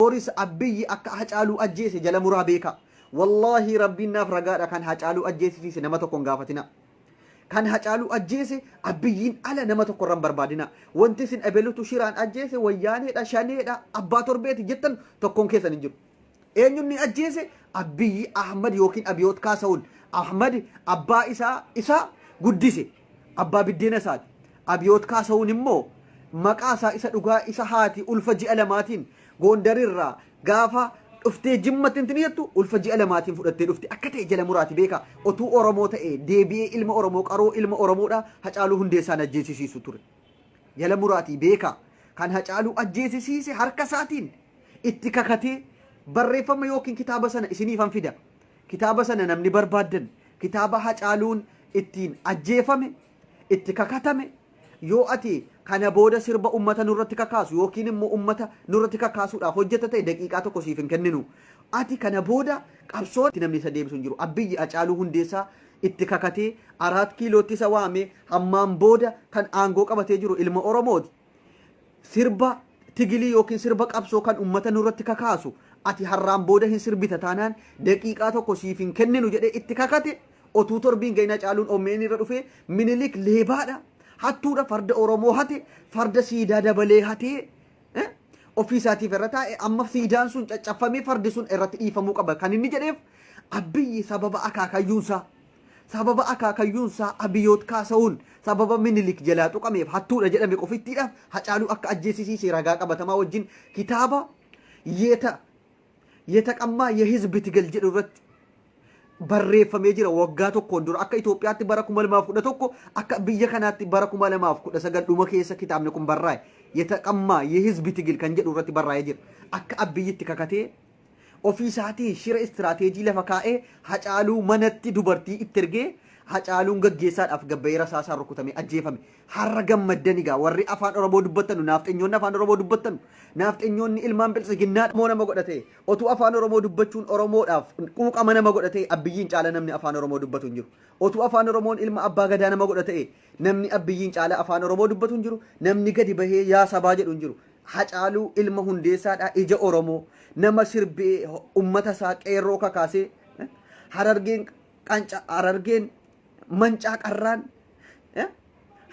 Boris Abiyyi akka Hacaaluu ajjeese jala muraa beeka. Wallaahi, Rabbiin naaf ragaadha, kan Hacaaluu ajjeesisiise nama tokko hin gaafatina. Kan Hacaaluu ajjeese Abiyyiin ala nama tokko irra hin barbaadina. Wanti isin ebelutu shiraan ajjeese, Wayyaaneedha, Shaneedha, abbaa torbeeti jettan tokkoon keessan hin jiru. Eenyuun ni ajjeese? Abiyyi Ahmad yookiin Abiyoot Kaasawun. Ahmad abbaa isaa isa guddise. Abbaa biddeena isaati. Abiyoot Kaasawun immoo maqaa isaa isa dhugaa isa haati ulfa ji'a lamaatiin Goondarirraa gaafa dhuftee Jimmatti inti jettu ulfa ji'a lamaatiin fudhattee dhufte akka ta'e jala muraati beeka. Otuu Oromoo ta'e deebi'ee ilma Oromoo, qaroo ilma Oromoodha, Hacaaluu Hundeessaan ajjeesisiisu ture. Jala muraatii beeka. Kan Hacaaluu ajjeesisiise harka isaatiin itti kakatee barreeffama yookiin kitaaba sana isiniifan fida. Kitaaba sana namni barbaaddan, kitaaba Hacaaluun ittiin ajjeefame itti kakatame, yoo ati kana booda sirba ummata nurratti kakaasu yookiin immoo ummata nurratti kakaasuudhaaf hojjeta ta'e, daqiiqaa tokko siif hin kenninu. Ati kana booda qabsoo namni isa deebisu hin jiru. Abiyyi Hacaaluu Hundeessaa itti kakatee Araat Kiilootti isa waamee, hammaan booda kan aangoo qabatee jiru ilma Oromooti. Sirba tigilii yookiin sirba qabsoo kan ummata nurratti kakaasu ati har'aan booda hin sirbita taanaan daqiiqaa tokko siif hin kenninu jedhee itti kakate. Otuu torbiin ga'in Hacaaluun OMN irra dhufee, Minilik leebaadha, hattuudha, farda Oromoo hate, farda siidaa dabalee hatee ofii isaatiif irra taa'e, amma siidaan sun caccabfamee fardi sun irratti dhiifamuu qaba kan inni jedheef Abiyyi sababa akaakayyuunsaa Abiyoot Kaasa'uun sababa Minilik jalaa tuqameef hattuudha jedhame qofittiidhaaf Hacaaluu akka ajjeesisiise ragaa qabatamaa wajjin kitaaba የተቀማ የህዝብ ትግል jedhu irratti barreeffamee jira. Waggaa tokkoon dura akka Itoophiyaatti bara 2011, akka biyya kanaatti bara 2019 dhuma keessa kitaabni kun barraa'e. የተቀማ የህዝብ ትግል kan jedhu irratti barraa'ee jira. Akka Abiyyitti kakatee ofii isaatiin shira istiraateejii lafa kaa'ee Hacaaluu manatti dubartii itti ergee Hacaaluun gaggeessaadhaaf gabbayee rasaasaan rukutamee ajjeefame. Har'a gammaddan egaa warri afaan Oromoo dubbattanu, naafxenyoonni afaan Oromoo dubbattanu, naafxenyoonni ilmaan Biltsiginnaa moo nama godhate, otuu afaan Oromoo dubbachuun Oromoodhaaf quuqama nama godhate Abiyyiin caala namni afaan Oromoo dubbatu hin jiru. Otuu afaan Oromoon ilma abbaa gadaa nama godhate namni Abiyyiin caala afaan Oromoo dubbatu hin jiru. Namni gadi bahee yaa sabaa jedhu hin jiru. Hacaaluu ilma Hundeessaadha, ija Oromoo, nama sirbee ummata isaa qeerroo kakaasee Harargeen qanca, Harargeen mancaa qarraan,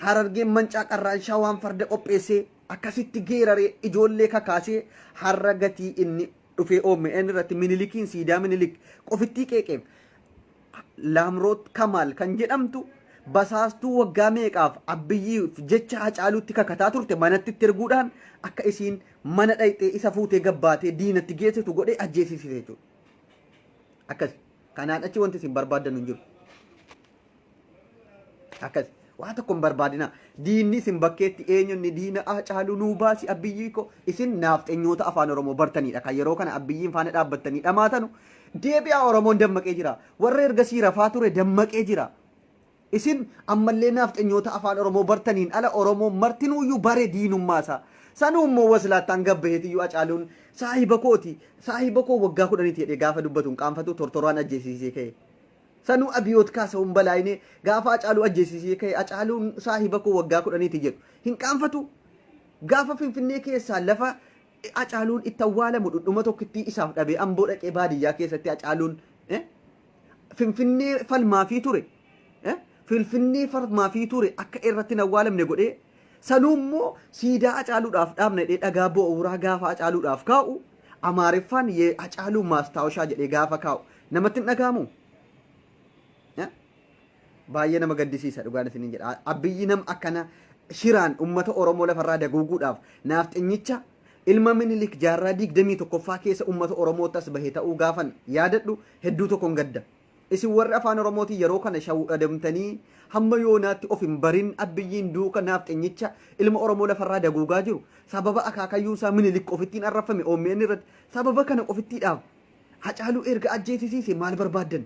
Harargeen mancaa qarraan, Shawaan farda qopheessee akkasitti geeraree ijoollee kakaasee, har'a gatii inni dhufee OMN irratti Minilikiin, siidaa Minilik qofittii qeeqeef, Laamroot Kamaal kan jedhamtu basaastuu waggaa meeqaaf Abiyyiif jecha Hacaaluutti kakataa turte manatti itti erguudhaan akka isiin mana dhayxee isa fuutee gabbaatee diinatti geessitu godhee ajjeesisise jechuudha. Akkas kanaan achi wanti isin barbaaddan hin jiru. Akkas waa tokko hin barbaadina. Diinni isin bakkeetti eenyunni diina Hacaaluu nuu baasi Abiyyii ko isin naafxenyoota afaan Oromoo bartanidha. Kan yeroo kana Abiyyiin faana dhaabbattanii dhamaatanu deebi'aa, Oromoon dammaqee jira. Warra ergasii rafaa ture dammaqee jira. Isin ammallee naafxenyoota afaan Oromoo bartaniin ala Oromoon martinuuyyuu bare diinummaasaa. Sanuu immoo waslaattaan gabbaheetiyyuu Hacaaluun saahiba kooti, saahiba koo waggaa 10ti jedhee gaafa dubbatu hin qaanfatu, tortoraan ajjeesisee ka'e. Sanuu Abiyoot Kaasa'uun balaayinee gaafa Hacaaluu ajjeesisee ka'e, Hacaaluun saahiba koo waggaa 10ti jedhu hin qaanfatu. Gaafa Finfinnee keessaa lafa Hacaaluun itti awwaalamu dhudhuma tokkittii isaaf dhabee Amboo dhaqee baadiyyaa keessatti Hacaaluun Finfinnee falmaafii ture. Finfinnee falmaafii ture akka irratti hin awwaalamne godhee, sanuu immoo siidaa Hacaaluudhaaf dhaabna jedhee dhagaa bu'uuraa gaafa Hacaaluudhaaf kaa'u, Amaariffaan Hacaaluu ማስታወሻ jedhee gaafa kaa'u namatti hin dhaga'amu. Baay'ee nama gaddisiisa, dhugaan isiniin jedha. Abiyyi nama akkana shiraan ummata Oromoo lafarraa daguuguudhaaf naafxenyicha ilma Minilik jaarraa 21ffaa keessa ummata Oromootti as bahe ta'uu gaafan yaadadhu hedduu tokkoon gadda. Isin warri afaan Oromootiin yeroo kana shawwadamtanii hamma yoonaatti of hin barin Abiyyiin duuka naafxenyicha ilma Oromoo lafarraa daguugaa jiru sababa akaakayyuun isaa Minilik qofittiin arrafame OMN irratti, sababa kana qofittiidhaaf Hacaaluu erga ajjeesisiise maal barbaaddan?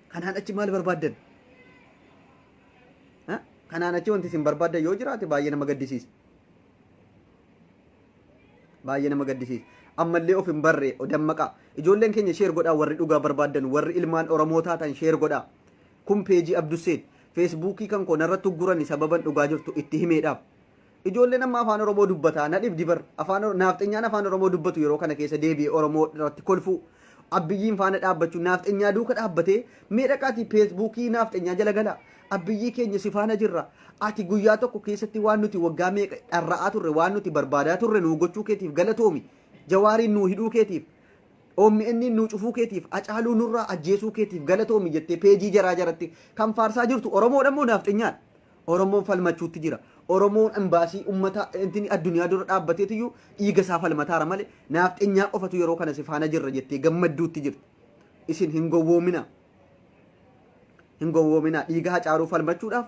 Kanaan achi maal barbaaddan? Kanaan achi wanti isin barbaaddan yoo jiraate baay'ee nama gaddisiisa. Baay'ee nama gaddisiisa. Ammallee of hin barree dammaqaa. Ijoolleen keenya share godhaa, warri dhugaa barbaaddan, warri ilmaan Oromoo taatan share godhaa. Kun peejii Abdusseet. Feesbuukii kan koo narratti uggurani sababan dhugaa jirtu itti himeedhaaf. Ijoolleen amma afaan Oromoo dubbataa na dhibdi bar. Afaan naafxenyaan afaan Oromoo dubbatu yeroo kana keessa deebi'ee Oromoo irratti kolfuu. Abbiyyiin faana dhaabbachuu, naafxenyaa duuka dhaabbatee, mee dhaqaatii Feesbuukii naafxenyaa jala gala. "Abbiyyii keenya, si faana jirra. Ati guyyaa tokko keessatti waan nuti waggaa meeqa dharra'aa turre, waan nuti barbaadaa turre nuu gochuu keetiif galatoomi. Jawaariin nuu hidhuu keetiif, OMN nuu cufuu keetiif, Hacaaluu nurraa ajjeesuu keetiif galatoomi" jettee peejii jaraa jaratti kan faarsaa jirtu Oromoodha moo naafxenyaadha? Oromoon falmachuutti jira. Oromoon embaasii uummata intini addunyaa dura dhaabbateetiyyuu dhiiga isaa falmataara malee naafxenyaa qofatu yeroo kana si faana jirra jettee gammadduutti jirti. Isin hin gowwoomina. Hin gowwoomina. Dhiiga Hacaaluu falmachuudhaaf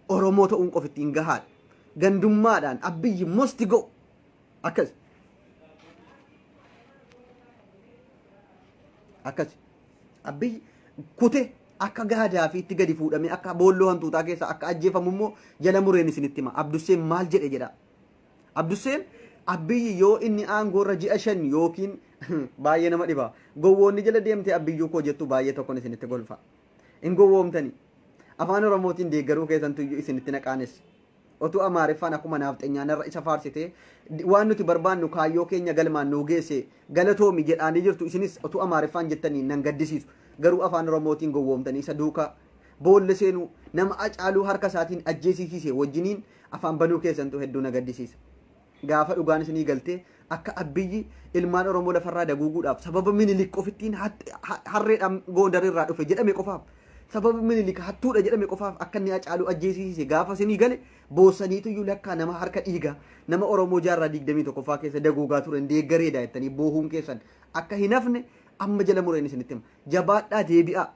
Oromoo ta'uun qofitti hin gahaadha. Gandummaadhaan "Abbiyyi must go." Akkas. Akkas. Abbiyyi kute akka gaadaa fi itti gadi fuudhamee akka boolloo hantuutaa keessa akka ajjeefamu immoo jala mureen isinitti hima. Abdusseen maal jedhe jedha. Abdusseen Abbiyyi yoo inni aangoorra ji'a 5 yookiin baay'ee nama dhiba. Gowwoonni jala deemtee "Abbiyyuu koo" jettu baay'ee tokkoon isinitti golfa. Hin gowwoomtani. Afaan Oromootiin deeggaruu keessantu iyyuu isinitti naqaanes. Otuu Amaariffaan akkuma naafxenyaan irra isa faarsitee "waan nuti barbaannu, kaayyoo keenya galmaan nuu geesse, galatoomi" jedhaanii jirtu, isinis otuu Amaariffaan jettanii nan gaddisiisu. Garuu afaan Oromootiin gowwoomtanii isa duukaa boolla seenuu, nama Hacaaluu harka isaatiin ajjeesisiise wajjiniin afaan banuu keessantu hedduu na gaddisiisa. Gaafa dhugaan isinii galtee akka Abbiyyi ilmaan Oromoo lafarraa daguuguudhaaf sababa Minilik qofittiin harreedhaan Goondar irraa dhufe jedhame qofaaf, sababa Minilik hattuudha jedhame qofaaf akka inni Hacaaluu ajjeesisiise gaafa isinii gale, boossaniituyyuu lakkaa nama harka dhiigaa nama Oromoo jaarraa 21ffaa keessa daguugaa turan deeggareedha jettanii boohuun keessan akka hin hafne amma jala mureen isinitti hima. Jabaadhaa, deebi'aa.